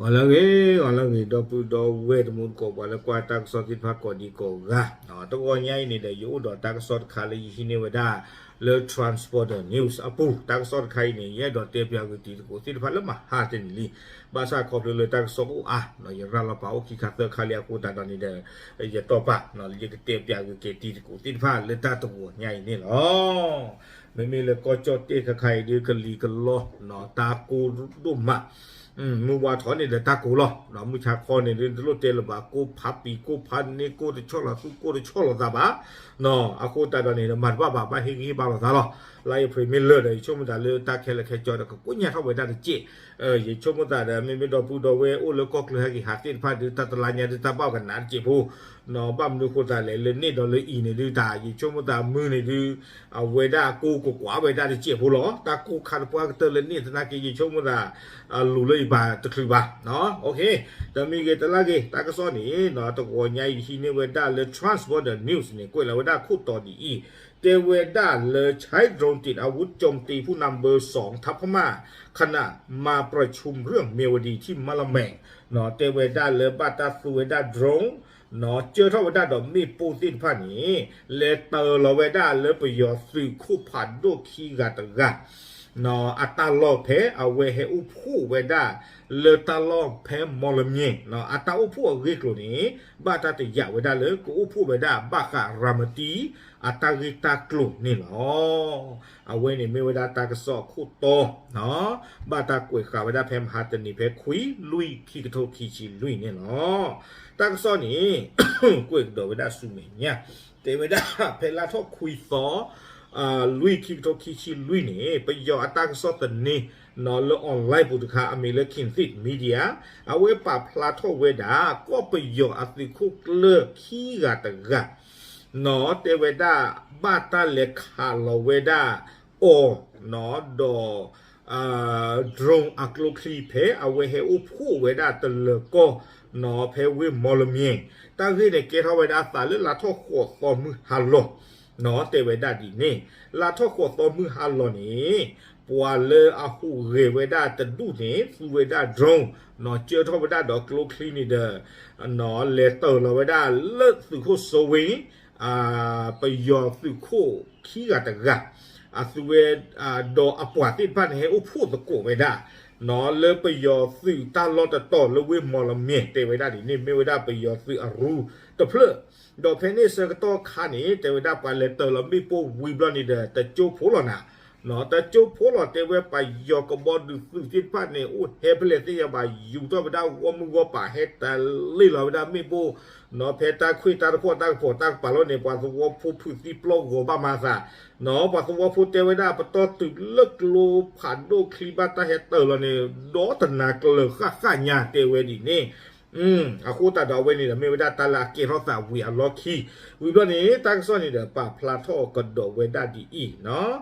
ဂီၤလၢအဂ့ၤ, ဂီၤလၢအဂ့ၤ ဒီပုၢ်ဒီဝဲၢ်တံၤသကိး ပှၤလၢကွၢ်တၢ်ကစီၣ်သ့ၣ်တဖၣ်ကိးဒံကိးဂၤ, တဂီၤညါအံၤန့ၣ်ဒီး ယအိၣ်ဒီးတၢ်ကစီၣ်တခါလၢယဟံးန့ၢ်ဝဲဒၣ်လၢ Transporter News အပူၤ, တၢ်ကစီၣ်တခါအံၤန့ၣ် ယအဲၣ်ဒိးတဲပၠးဂ့ၤတံၤသကိးသ့ၣ်တဖၣ်လၢမဟါတနံၤလံ, ဘၣ်ဆၣ်ခီဖျိလၢတၢ်ကစီၣ်အိၣ်အါ, ယရၤလီၤပာ်အိၣ်ခံခါသၢခါလံအဃိသတးဒီးန့ၣ်ဒီး ယတီၢ်ပာ် ယကတဲပၠးဂ့ၤက့ၤတံၤသကိးသ့ၣ်တဖၣ်လၢတၢ်တဂီၤညါအံၤန့ၣ်လီၤ. မ့မ့ၢ်လၢကီၢ်ကၠီၣ်တဲၣ်ခါခါအံၤဒုး ကလံၤကလီ တၢ်ကိၢ်ဒိၣ်မး, မုၢ်ဝါထီၣ်န့ၣ်ဒီးတၢ်ကိၢ်လီၤ, မုၢ်ဆါခီန့ၣ်ဒုး တလိၣ်တဲလၢၤဘၣ် ကိၢ်ဖးပံၤ ကိၢ်ဖးန့ၢ် ကိၢ်တဆီၣ်လီၤသူ ကိၢ်တဆီၣ်လီၤသးဘၣ်, အဃိသတးဒီးန့ၣ်ဒီး မၤတဘၣ်ဘၣ် ဘၣ်ဟ့ၣ်ဂံၢ်ဟ့ၣ်ဘါလိာ်သးလီၤ. လါအ့ဖြ့ၣ်မ့ၢ်လၢာ်ဒီး ယဆိကမိၣ်သးလၢတၢ်ခဲလၢာ်ခဲဆ့ဒီး ကကိညၢ်ထီၣ်ဝဲဒၣ်တစဲး, ယဆိကမိၣ်သးဒီး မ့မ့ၢ်ဒီပုၢ်ဒီဝဲၢ်အိၣ်လၢကီၢ်ချၢဟဲက့ၤဟးသ့ၣ်တဖၣ်ဒုး တၢ်တလါညါဒုး တၢ်ဘၣ်ကနးတစဲးဖိ ဘၣ်မနုၤအဃိသတးလဲၣ် လၢန့ၣ်ဒီးလၢအံၤန့ၣ်ဒုး တၢ်ယဆိကမိၣ်သးမုၢ်န့ၣ်ဒုး အဝဲဒၣ်အကိၢ်ကကွၢ်ဝဲဒၣ်တစဲးဖိလီၤ. တၢ်ကိၢ်ခါတပှၢ်ကတၢၢ်လၢန့ၣ်သနာ်က့ ယဆိကမိၣ်သး လူၤလၢယပၤတချုးဘၣ်. တမံၤဂ့ၤတလါဂ့ၤ တၢ်ကစီၣ်န့ၣ် တဂီၤညါအံၤဟံးန့ၢ်ဝဲဒၣ်လၢ Transporter News န့ၣ် ကွဲးလီၤဝဲဒၣ်ခိၣ်တီဒ်အံၤ, တဲဝဲဒၣ်လၢ ใช้โดรนติดอาวุธโจมตีผู้นำ เบอร์สอง ทัพพม่า ขณะมาประชุมเรื่องเมียวดีที่มะละแมง တဲဝဲဒၣ်လၢဘၣ်တၢ်သူဝဲဒၣ် drone ကၢထီၣ်ဝဲဒၣ်ဒီးမ့ၣ်ပိၢ်သ့ၣ်တဖၣ်န့ၣ် လဲၤတၢၤလီၤဝဲဒၣ်လၢပယီၤသုးခိၣ်ဖးဒိၣ်ခံဂၤတဂၤ အတၢ်လီၢ်ဖဲအဝဲဟဲအိၣ်ဖှိၣ်ဝဲဒၣ် လၢတၢ်လီၢ်ဖဲမီၣ်လမၠဲၣ် အတၢ်အိၣ်ဖှိၣ်အဂ့ၢ်အကျိၤန့ၣ် ဘၣ်တၢ်တယာ်ဝဲဒၣ်လၢကအိၣ်ဖှိၣ်ဝဲဒၣ်ဘၣ်ဃးရၤမတံ အတၢ်ဂ့ၢ်တၢ်ကျိၤန့ၣ်လီၤ. အဝဲန့ၣ်မ့ၢ်ဝဲဒၣ်တၢ်ကစီၣ်အခိၣ်တီ ဘၣ်တၢ်ကွဲးဃာ်ဝဲဒၣ်ဖဲမဟါတနံၤဖဲခွံလွံၢ်ခံကထိခံဆံလွံၢ်န့ၣ်လီၤ. တၢ်ကစီၣ်န့ၣ် ကွဲးကဒီးဝဲဒၣ်ဆူမဲာ်ညါ တဲဝဲဒၣ် ဖဲလါထီၣ်ခွံသီ လွံၢ်ခံကထိခံဆံလွံၢ်န့ၣ် ပယီၤအတၢ်ကစီၣ်သန့ လၢ online ပူၤတခါ အမံၤလၢ Khinthit Media အဝဲပာ်ဖျါထီၣ်ဝဲဒၣ် ကီၢ်ပယီၤအသုးခိၣ်ကျၢၢ်ခံဂၤတဂၤ တဲဝဲဒၣ် ဘၣ်တၢ်လဲၤခးလီၤဝဲဒၣ်အီၤ ဒီး drone အကျိချံဖဲအဝဲဟဲအိၣ်ဖှိၣ်ဝဲဒၣ်တလၢၤကီၢ် ဖဲဝ့ၢ်မီၣ်လမၠဲၣ် တၢ်ဂ့ၢ်န့ၣ်ကဲထီၣ်ဝဲဒၣ်အသးလၢလါထီၣ်ဃိးသီမုၢ်ဟါလီၤ တဲဝဲဒၣ်ဒ်န့ၣ် လါထီၣ်ဃိးသီမုၢ်ဟါလီၤန့ၣ် ပှၤလၢအဟူးဂဲၤဝဲဒၣ်တဒူၣ်န့ၣ် သူဝဲဒၣ် drone ကၢထီၣ်ဝဲဒၣ်ဒီးကျိချံန့ၣ်ဒီး လဲၤတၢၤလီၤဝဲဒၣ်လၢသုးခိၣ်စိဝ့ ပယီၤသုးခိၣ်ခံဂၤတဂၤ အသုဝဲ ဒီးအပှၤသ့ၣ်တဖၣ်န့ၣ် ဟဲအိၣ်ဖှိၣ်သကိးဝဲဒၣ် လၢပယီၤသုးတၢ်လီၢ်တတီၤလၢဝ့ၢ်မီၣ်လမၠဲၣ် တဲဝဲဒၣ်ဒ်န့ၣ် မ့ၢ်ဝဲဒၣ်ပယီၤသုးအရူတဖျၢၣ် ဒီးဖဲန့ၣ်ဆၢကတီၢ်ခါန့ၣ် တဲဝဲဒၣ်ပှၤလဲၤတၢၤလီၤမ့ၣ်ပိၢ်ဝံၤဘျီန့ၣ်ဒီး တကၠိဖိလီၤနၤ တကၠိဖိလီၤ တဲဝဲပယီၤကဘီဒုးသုးသ့ၣ်တဖၣ်န့ၣ် အိၣ်ဟဲဖဲလဲၣ်သ့ၣ်ညါဘၣ် ယူၤထီၣ်ဝဲဒၣ်ဂီၢ်မုၢ်ဂီၢ်ပၤ ဟဲတၢၤလ့ၣ်လီၤဝဲဒၣ်မ့ၣ်ပိၢ် ဖဲတၢ်ခွ့ၣ်တၢ်တခီၣ်တၢ်ကပီၤတၢ်ကပၤလီၤန့ၣ် ပှၤသဝီဖိဖုးသံပျီၢ်ဂီၤဘၣ်မၤသး ပှၤသဝီဖိတဲဝဲဒၣ် ပတီၢ်တုၤလၢကျိဖးဒိၣ်ချံဘၣ်တၢ်ဟဲတၢၤလီၤန့ၣ် ဒီတနၤကျၢၤဃၣ်ဃၣ်ညါ တဲဝဲဒ်န့ၣ် အဃိသတးဒီးအဝဲန့ၣ်ဒီး မ့ၢ်ဝဲဒၣ်တၢ်လၢအကဲထီၣ်သးဝံၤအလီၢ်ခံ ဝံၤဘျီန့ၣ် တၢ်ကစီၣ်န့ၣ်ဒီး ပာ်ဖျါထီၣ်ကဒီးဝဲဒၣ်ဒ်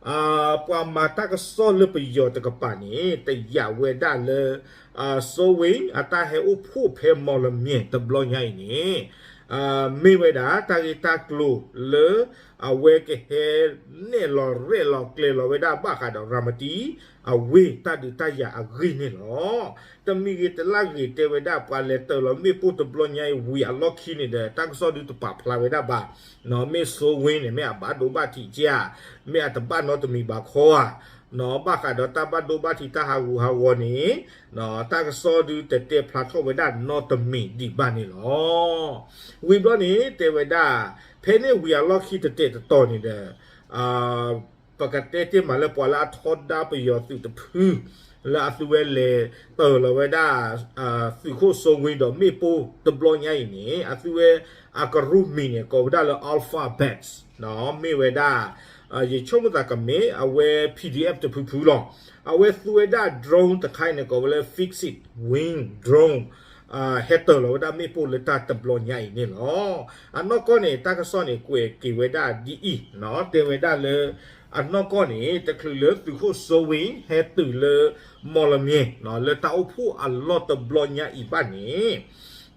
အံၤ ပှၤမၤတၢ်ကစီၣ်လၢပယီၤတကပၤန့ၣ် တယာ်ဝဲဒၣ်လၢ စိဝ့ အတၢ်ဟဲအိၣ်ဖှိၣ်ဖဲမီၣ်လမၠဲၣ်တဘျီညါအံၤန့ၣ် မ့ၢ်ဝဲဒၣ်တၢ်ဂ့ၢ်တၢ်ကျိၤလၢ အဝဲကဟဲနဲၣ်လီၤရဲၣ်လီၤကျဲၤလီၤဝဲဒၣ်ဘၣ်ဃးဒီးရၤမတံ အဝ့ၢ်တၢ်ဒုးတၢ်ယၤအဂ့ၢ်န့ၣ်လီၤ. တမံၤဂ့ၤတလါဂ့ၤ တဲဝဲဒၣ်ပှၤလဲၤတၢၤလီၤမ့ၣ်ပိၢ်တဘျီညါအံၤဝံၤအလီၢ်ခံန့ၣ်ဒီး တၢ်ကစီၣ်ဒုးတပာ်ဖျါဝဲဒၣ်ဘၣ် မ့ၢ်စိဝ့န့ၣ် မ့ၢ်အဘၣ်ဒိဘၣ်ထံးကဲဧါ, မ့ၢ်အတဘၣ်နီတမံၤဘၣ်ခီဧါ, ဘၣ်ဃးဒီးတၢ်ဘၣ်ဒိဘၣ်ထံးတၢ်ဟးဂူာ်ဟးဂီၤန့ၣ် တၢ်ကစီၣ်ဒုးတတဲဖျါထီၣ်ဝဲဒၣ်နီတမံၤဒံးဘၣ်န့ၣ်လီၤ. ဝံၤဘျီန့ၣ် တဲဝဲဒၣ် ဖဲန့ၣ်ဝံၤအလီၢ်ခံတတဲာ်တတီၤန့ၣ်ဒီး ပကတဲတ့ၢ်မးလၢပှၤလၢအထီဒါပယီၤသုးတဖု လၢအသုဝဲလဲၤတၢၤလီၤဝဲဒၣ် သုးခိၣ်စိဝ့ဒီးမ့ၣ်ပိၢ်တဘျီညါအံၤန့ၣ် အသုဝဲအကရူၢ်မံၤန့ၣ် ကိးဝဲဒၣ်လၢ Alpha Bats မ့ၢ်ဝဲဒၣ် ယဆိကမိၣ်သးကမ့ၢ် အဝဲ P D F တဖုဖုလီၤ. အဝဲသူဝဲဒၣ် drone တခါအံၤန့ၣ် ကိးဝဲလၢ Fixed Wing Drone ဟဲတၢၤလီၤဝဲဒၣ်မ့ၣ်ပိၢ်လၢတၢ်တဘျီညါအံၤန့ၣ်လီၤ. အနီၢ်ကီၢ်န့ၣ် တၢ်ကစီၣ်န့ၣ် ကွဲးက့ၤဝဲဒၣ်ဒ်အံၤ တဲဝဲဒၣ်လၢ အနီၢ်ကီၢ်န့ၣ် တချုးလၢသုးခိၣ်စိဝ့ဟဲတုၤလၢ မီၣ်လမၠဲၣ် လၢတၢ်အိၣ်ဖှိၣ်အလီၢ်တဘျီညါအံၤဘၣ်န့ၣ်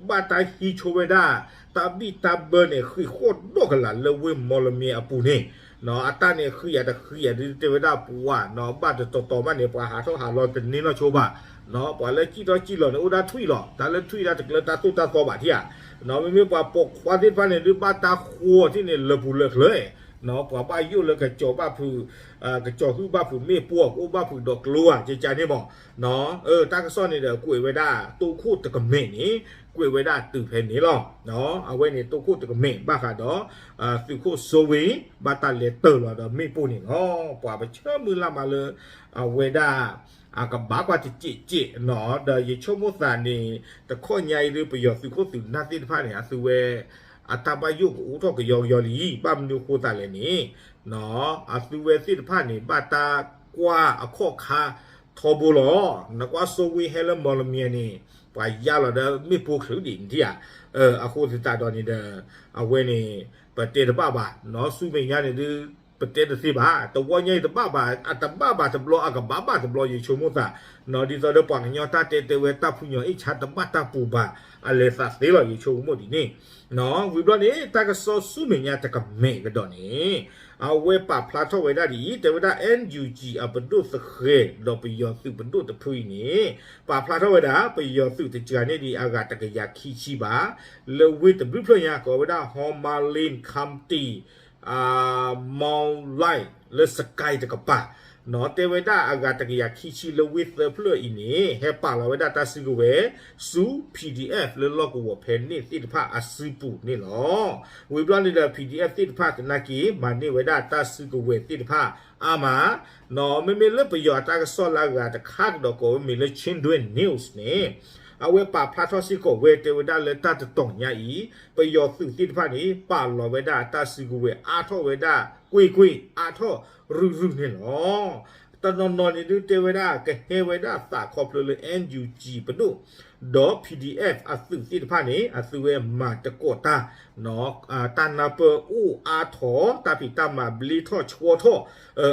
ဘၣ်တၢ်ဟံးဆိဝဲဒၣ် တၢ်ဘံၣ်တၢ်ဘၢန့ၣ် ဃံးဃီၣ်ဒီၣ်ကလာ်လၢဝ့ၢ်မီၣ်လမၠဲၣ်အပူၤန့ၣ် အတၢ်န့ၣ်ဃံဧါတဃံဧါဒုး တဲဝဲဒၣ်ပှၤနီၤ ဘၣ်တတီၤတီၤဘၣ်န့ၣ် ပှၤဟးထီၣ်ဟးလီၤတန့ၢ်နီၢ်ဆိဘၣ်နီၤ. ပှၤလၢစံၣ်ထီၣ်စံၣ်လီၤန့ၣ် အိၣ်ဒၣ်ထွံၣ်လီၤ. တၢ်လၢထွံၣ်ဒၣ်တကျၢၤတၢ်သိၣ်တၢ်သီဘၣ်ထံၣ်ဧါနီၤ. မ့မ့ၢ်ပှၤပိာ်ခွါသ့ၣ်တဖၣ်န့ၣ်ဒုး ဘၣ်တၢ်ဃီထံၣ်န့ၣ် လၢပူၤလၢချၢနီၤ. ပှၤဘၣ်ယိၣ်လၢကစီၤဘၣ်ဖုး ကစီၤဟုၣ်ဘၣ်ဖုးမ့ၣ်ပိၢ် ကအိၣ်ဘၣ်ဖုးဒီးကျိဧါ ကကန့ၣ်မးနီၤ. တၢ်ကစီၣ်န့ၣ်ဒီး ကွဲးဝဲဒၣ်တိခိၣ်တကမဲာ်န့ၣ် ကွဲးဝဲဒၣ်တုၤဖဲန့ၣ်လီၤ. အဝဲန့ၣ်တိခိၣ်တကမဲာ် ဘၣ်ဃးဒီး သုးခိၣ်စိဝ့ ဘၣ်တၢ်လဲၤတၢၢ်လီၤဒီးမ့ၣ်ပိၢ်န့ၣ်လီၤ. ပှၤပဆၢမုၢ်လၢ်မးလၢ အဝဲဒၣ် အကဘၣ်ကွၢ်တစဲးစဲးနီၤ. ဒီးယဆိကမိၣ်သးန့ၣ် တခီညါအံၤဒုး ပယီၤသုးခိၣ်သုးနၢ်သ့ၣ်တဖၣ်န့ၣ် အသုဝဲ အတၢ်ဘၣ်ယိၣ်ကအိၣ်ထီၣ်ကယီကယီလံ. ဘၣ်မနုၤအဃိသတးလဲၣ်န့ၣ် အသုဝဲသ့ၣ်တဖၣ်န့ၣ် ဘၣ်တၢ်ကွၢ်အခီၣ်ခါထီဘိလီၤ. နကွၢ်စိဝ့ဟဲလၢမီၢ်လမံၤန့ၣ် ပှၤယါလီၤဒီးမ့ၣ်ပိၢ်ချုးဒံးနထံၣ်ဧါ. အဃိသတးဒီးန့ၣ်ဒီး အဝဲန့ၣ် ပတဲတဘၣ်ဘၣ်နီၤ. ဆူမဲာ်ညါန့ၣ်ဒုး ပတဲတသ့ဘၣ်. တဝီညါအံၤတဘၣ်ဘၣ် အတဘၣ်ဘၣ်တဘျီ အကဘၣ်ဘၣ်တဘျီ ယဆိကမိၣ်သးနီၤ. ဒ်သိးဒီးပှၤကညီတၢ်တဲတဲဝဲ တၢ်ဖုညိၣ်အ့ၣ်ဆါတဘၣ်တၢ်ပူၤဘၣ် အလဲၤသးသ့လီၤ ယဆိကမိၣ်ဒ်န့ၣ်နီၤ. ဝံၤဘျီန့ၣ် တၢ်ကစီၣ်ဆူမဲာ်ညါတကမဲာ်ကဒီးန့ၣ် အဝဲပာ်ဖျါထီၣ်ဝဲဒၣ်ဒ်အံၤ တဲဝဲဒၣ် NUG အပဒိၣ်သဃဲၤ ဒီးပယီၤသုးပဒိၣ်တဖုအံၤန့ၣ် ပာ်ဖျါထီၣ်ဝဲဒၣ် ပယီၤသုးတစှၤန့ၢ်ဒံးအဂၤတကယၤခံဆံဘၣ် လၢဝ့ၢ်တဘျုးဖျၢၣ်ညါ ကိးဝဲဒၣ် Hawmalain County မီလၢ် လၢစကဲတကပၤနီၤ. တဲဝဲဒၣ်အဂၤတကယၤခံဆံလၢဝ့ၢ်သၢဖျၢၣ်အံၤန့ၣ် ဟဲပာ်လီၤဝဲဒၣ်တၢ်စုကဝဲၤဆူ PDF လၢလီၢ်ကဝီၤဖဲန့ၣ်သ့ၣ်တဖၣ်အစုပူၤန့ၣ်လီၤ. ဝံၤဘျီန့ၣ်ဒီး PDF သ့ၣ်တဖၣ်သနာ်က့ မၤန့ၢ်ဝဲဒၣ်တၢ်စုကဝဲၤသ့ၣ်တဖၣ်အါမးနီၤ. မ့မ့ၢ်လၢပယီၤအတၢ်ကစီၣ်လၢအဂၤတခါကဒီး ကိးဝဲမ့ၢ်လၢ Chindwin News န့ၣ် အဝဲပာ်ဖျါထီၣ်စ့ၢ်ကီးဝဲ တဲဝဲဒၣ်လၢတၢ်တတီၤညါအံၤ ပယီၤသုးသ့ၣ်တဖၣ်န့ၣ် ပာ်လီၤဝဲဒၣ်တၢ်စုကဝဲၤအါထီၣ်ဝဲဒၣ်ကွ့ၢ်ကွ့ၢ် အါထီၣ်ရုၢ်ရုၢ်န့ၣ်လီၤ. တနီၤနီၤန့ၣ်ဒုးတဲဝဲဒၣ် ကဟဲဝဲဒၣ်သးခီဖျိလၢ NUG ပဒိၣ် ဒီး PDF အသုးသ့ၣ်တဖၣ်န့ၣ် အသုဝဲမၤသကိးတၢ် တၢ်နၢ်ပၢၢ်အိၣ်အါထီၣ် တၢ်ဖံးတၢ်မၤဘျ့ထီၣ်ဆှီထီၣ်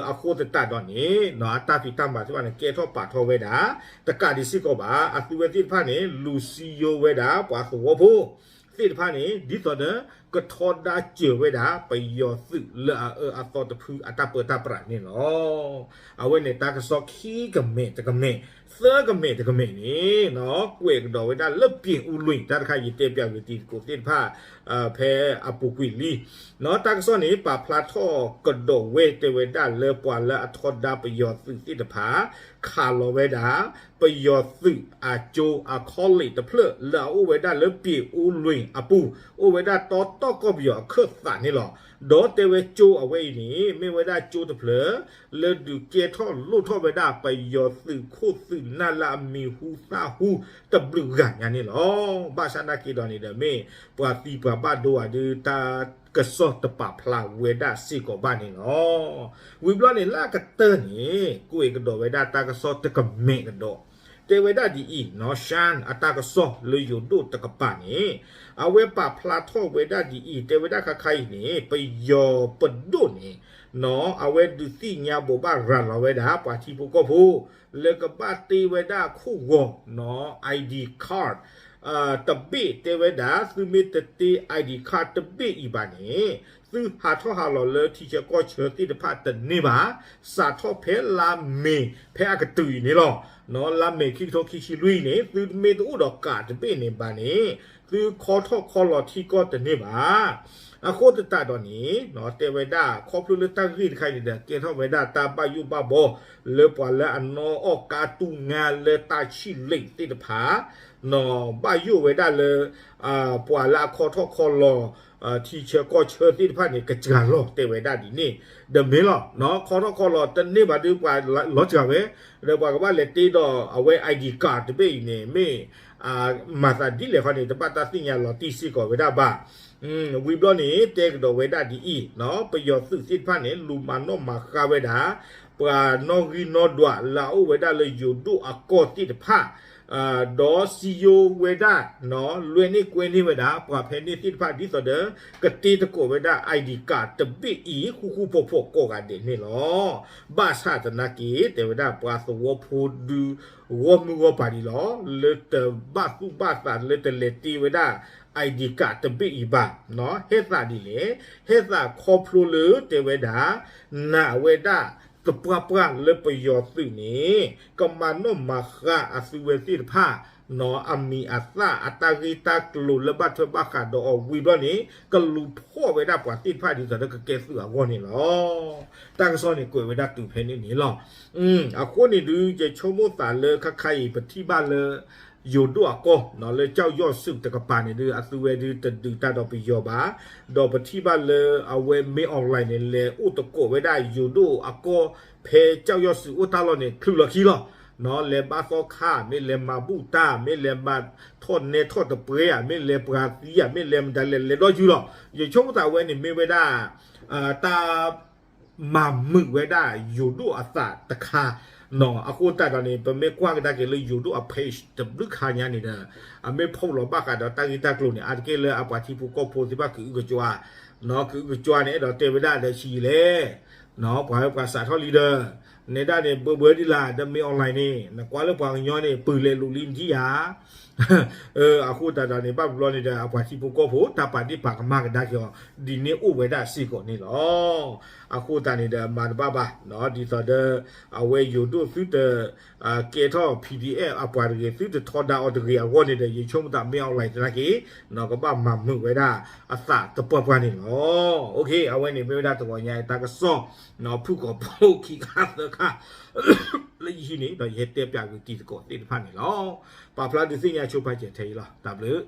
အဃိသတးဒီးန့ၣ် အတၢ်ဖံးတၢ်မၤသ့ၣ်တဖၣ်န့ၣ် ကဲထီၣ်ပာ်ထီၣ်ဝဲဒၣ် တကးဒံးစ့ၢ်ကီးဘၣ် အသုဝဲသ့ၣ်တဖၣ်န့ၣ် လူၤစံယိဝဲဒၣ် ပှၤသဝီဖိသ့ၣ်တဖၣ်န့ၣ် ဒ်သိးဒီး ကထီဒါစၢၤဝဲဒၣ် ပယီၤသုးလၢအအၢအသီတဖုအတၢ်ပၢတၢ်ပြးန့ၣ်လီၤ. အဝဲန့ၣ်တၢ်ကစီၣ်ခံကမဲာ်တကမဲာ် သၢကမဲာ်တကမဲာ်န့ၣ် ကွဲးကဒီးဝဲဒၣ်လၢ ပြင်ဦးလွင် တၢ်တခါယတဲပၠးဂ့ၤတံၤသကိးသ့ၣ်တဖၣ် ဖဲအပူၤကွံာ်လံ တၢ်ကစီၣ်န့ၣ် ပာ်ဖျါထီၣ်ကဒီးဝဲတဲဝဲဒၣ်လၢပှၤလၢအထီဒါပယီၤသုးသ့ၣ်တဖၣ် ခးလီၤဝဲဒၣ် ပယီၤသုးအကၠိအခီၣ်လ့ၣ်တဖျၢၣ်လၢအအိၣ်ဝဲဒၣ်လၢ ပြင်ဦးလွင် အပူၤ အိၣ်ဝဲဒၣ်တီတီကီၢ်ပယီၤအခၢၣ်သးန့ၣ်လီၤ. ဒီးတဲဝဲကၠိအဝဲအံၤန့ၣ် မ့ၢ်ဝဲဒၣ်ကၠိတဖျၢၣ် လၢဒုးကဲထီၣ်လိၣ်ထီၣ်ဝဲဒၣ်ပယီၤသုးခိၣ်သုးနၢ်လၢအမံၤဟူသၣ်ဟူတဘျုးဂၤညါန့ၣ်လီၤ. ဘၣ်ဆၣ်နာ်က့ဒီးန့ၣ်ဒီး မ့ၢ်ပှၤသံပှၤဘၣ်ဒိဧါဒုး တၢ်ကစီၣ်တပာ်ဖျါဝဲဒၣ်စ့ၢ်ကီးဘၣ်န့ၣ်လီၤ. ဝံၤဘျီန့ၣ် လၢအကတၢၢ်န့ၣ် ကွဲးကဒီးဝဲဒၣ်တၢ်ကစီၣ်တကမဲာ်ကဒီး တဲဝဲဒၣ်ဒ်အံၤနီၤ ရှၢၣ် အတၢ်ကစီၣ်လၢယိၤဒိၣ်တကပၤန့ၣ် အဝဲပာ်ဖျါထီၣ်ဝဲဒၣ်ဒ်အံၤ တဲဝဲဒၣ်ခါခါအံၤန့ၣ် ပယီၤပဒိၣ်န့ၣ် အဝဲဒုးသ့ၣ်ညါဘိးဘၣ်ရၤလီၤဝဲဒၣ် ပှၤထံဖိကီၢ်ဖိ လၢကဘၣ်တ့ဝဲဒၣ်ခိၣ်ဂီၤနီၤ ID card တဘ့ၣ်တဲဝဲဒၣ် သုမ့ၢ်တတ့ ID card တဘ့ၣ်အံၤဘၣ်န့ၣ် သုဟးထီၣ်ဟးလီၤလၢထံဆၢကီၢ်ဆၢသ့ၣ်တဖၣ်တန့ၢ်ဘၣ်, စးထီၣ်ဖဲလါမ့ၤ ဖဲအကတုၤအံၤန့ၣ်လီၤ. လါမ့ၤခံကထိခံဆံလွံၢ်န့ၣ် သုမ့ၢ်တအိၣ်ဒီးကးတဘ့ၣ်န့ၣ်ဘၣ်န့ၣ် သုခီထီၣ်ခီလီၤထံကီၢ်တန့ၢ်ဘၣ်. အဃိသတးဒီးန့ၣ် တဲဝဲဒၣ် ခီဖျိလၢတၢ်ဂ့ၢ်တခါအံၤန့ၣ်ဒီး ကဲထီၣ်ဝဲဒၣ်တၢ်ဘၣ်ယိၣ်ဘၣ်ဘီ လၢပှၤလၢအနီၣ်အီၣ်ကါတူၢ်ငါလၢတၢ်ဆံၣ်လ့ၣ်သ့ၣ်တဖၣ် ဘၣ်ယိၣ်ဝဲဒၣ်လၢ ပှၤလၢအခီထီၣ်ခီလီၤ ထံဆၢကီၢ်ဆၢသ့ၣ်တဖၣ်န့ၣ် ကစှၤလီၤ တဲဝဲဒၣ်ဒ်န့ၣ် ဒီးမ့ၢ်လီၤ. ခီထီၣ်ခီလီၤတန့ၢ်ဘၣ်ဒီး ပှၤလီၤစှၤဝဲ ဒီးပှၤကဘၣ်လဲၤတ့ဒီးအဝဲ ID card တဘ့ၣ်အံၤန့ၣ် မ့ၢ် မၤသးဒ်လဲၣ်ဃီန့ၣ် တဘၣ်တၢ်သ့ၣ်ညါလီၤတံၢ်စ့ၢ်ကီးဝဲဒၣ်ဘၣ်. ဝံၤဘျီန့ၣ် တဲကဒီးဝဲဒၣ်ဒ်အံၤ, ပယီၤသုးသ့ၣ်တဖၣ်န့ၣ် လူၤမၤနီၣ်မၤဃါဝဲဒၣ် ပှၤနီၣ်ဂံၢ်နီၣ်ဒွးလၢအအိၣ်ဝဲဒၣ်လၢယိၤဒိၣ်အကီၢ်သ့ၣ်တဖၣ် ဒီးစံယိၤဝဲဒၣ် လွဲန့ၢ်ကွဲန့ၢ်ဝဲဒၣ် ပှၤဖဲန့ၣ်သ့ၣ်တဖၣ်ဒ်သိးဒီး ကတ့တကိးဝဲဒၣ် I D card တဘ့ၣ်အံၤ ဃူဃူဖိးဖိးကိးဂၤဒဲးန့ၣ်လီၤ. ဘၣ်ဆၣ်သနာ်က့ တဲဝဲဒၣ်ပှၤသဝီဖိဒု ဂီၢ်မုၢ်ဂီၢ်ပၤဒံးလီၤ လၢတဘၣ်သူၣ်ဘၣ်သးလၢတလဲၤတ့ဝဲဒၣ် I D card တဘ့ၣ်အံၤဘၣ်. ဟဲသးဒ်လဲၣ်, ဟဲသးခီဖျိလၢတဲဝဲဒၣ် နာ်ဝဲဒၣ်သပှၢ်ပှၢ်လၢပယီၤသုးန့ၣ် ကမၤနီၣ်မၤဃါအသုဝဲသ့ၣ်တဖၣ် အမံၤအသၣ်အတၢ်ဂ့ၢ်တၢ်ကျိၤလၢဘၣ်ထွဲဘၣ်ဃးဒီးအီၤဝံၤဘျီန့ၣ် ကလူၤဖီၣ်ဝဲဒၣ်ပှၤသ့ၣ်တဖၣ်ဒ်သိးဒီးကကဲသုးအဂီၢ်န့ၣ်လီၤ. တၢ်ကစီၣ်န့ၣ်ကွဲးဝဲဒၣ်တုၤဖဲန့ၣ်န့ၣ်လီၤ. အဃိန့ၣ်ဒုး ယဆိကမိၣ်သးလၢခါခါအံၤ ပထံၣ်ဘၣ်လၢ ယိၤဒိၣ်အကီၢ် လၢကၠီၣ်ယီၢ်စုးတကပၤန့ၣ်ဒုး အသုဝဲဒုးတဒုးတၢ်ဒီးပယီၤဘၣ်. ဒီးပထံၣ်ဘၣ်လၢအဝဲမ့ၢ် online န့ၣ် လဲၤအိၣ်တကိးဝဲဒၣ်ယိၤဒိၣ်အကီၢ် ဖဲကၠီၣ်ယီၢ်စုးအိၣ်တၢ်လီၢ်န့ၣ် ချုးလီၤခံလီၤ. လဲၤဘါသီခါ မ့ၢ်လဲၤမၤဘူၣ်တၢ် မ့ၢ်လဲၤမၤထီၣ်နဲထီၣ်တပှဲၤဧါ မ့ၢ်လဲၤပှၤသံဧါ မ့ၢ်လဲၤမတၤလဲၣ် လဲၤဒီးယုၢ်လီၤ. ယဆိကမိၣ်သးဝဲန့ၣ်မ့ၢ်ဝဲဒၣ် တၢ် မၤမုာ်ဝဲဒၣ်ယိၤဒိၣ်အသးတခါ အဃိသတးဒီးန့ၣ် ပမ့ၢ်ကွၢ်ကဒါက့ၤလၢယိၤဒိၣ်အ page တဘျုးခါညါန့ၣ်ဒီး အမ့ၢ်ဖီၣ်လီၤဘၣ်ဃးဒီးတၢ်ဂ့ၢ်တၢ်ကျိၤန့ၣ် အါတက့ၢ်လၢအပှၤထံဖိကီၢ်ဖိသ့ၣ်တဖၣ်ကအုကကွၢ် ကအုကကွၢ်န့ၣ် အဲၣ်ဒိးတဲဝဲဒၣ်ဒီးဆံးယံာ်လဲၣ် ပှၤဝဲပှၤစးထီၣ်လံဒီး နဲဒၣ်န့ၣ် ဘၢဘၢဒ်လၢဒီးမ့ၢ် online န့ၣ် နကွၢ်လၢပှၤကညီန့ၣ် ပၢၤလဲၤလိာ်လံနထံၣ်ဧါ အဃိသတးဒီးန့ၣ် ဘၣ်ဘျီန့ၣ်ဒီး အပှၤထံဖိကီၢ်ဖိ တၢ်ပာ်ဒ့ၣ်ပာ်ကမၣ်ကဒါက့ၤအီၤ ဒ်န့ၣ်အိၣ်ဝဲဒၣ်စ့ၢ်ကီးန့ၣ်လီၤ. အဃိသတးန့ၣ်ဒီး မၤတဘၣ်ဘၣ် ဒ်သိးဒီး အဝဲယိၤဒိၣ်သုတ ကဲထီၣ် P D F အပှၤတဂ့ၤ သုတထီဒါအီၤတဂ့ၤအဂီၢ်န့ၣ်ဒီး ယဆိကမိၣ်သးမ့ၢ် online သနာ်က့ ကဘၣ်မၤမုာ်ဝဲဒၣ် အသးတပှၢ်ပှၢ်န့ၣ်လီၤ. အဝဲန့ၣ်မ့ၢ်ဝဲဒၣ်တဂီၤညါအတၢ်ကစီၣ် ဖုၣ်ကိာ်ဖိခံခါသၢခါ လၢယဟံးန့ၣ် ဒီးယဟဲတဲပၠးဂုာ်တံၤသကိးသ့ၣ်တဖၣ်န့ၣ်လီၤ. ပာ်ဖျါဒုးသ့ၣ်ညါဆိပာ်စၢၤထဲအံၤလီၤ. တၢ်ဘျုး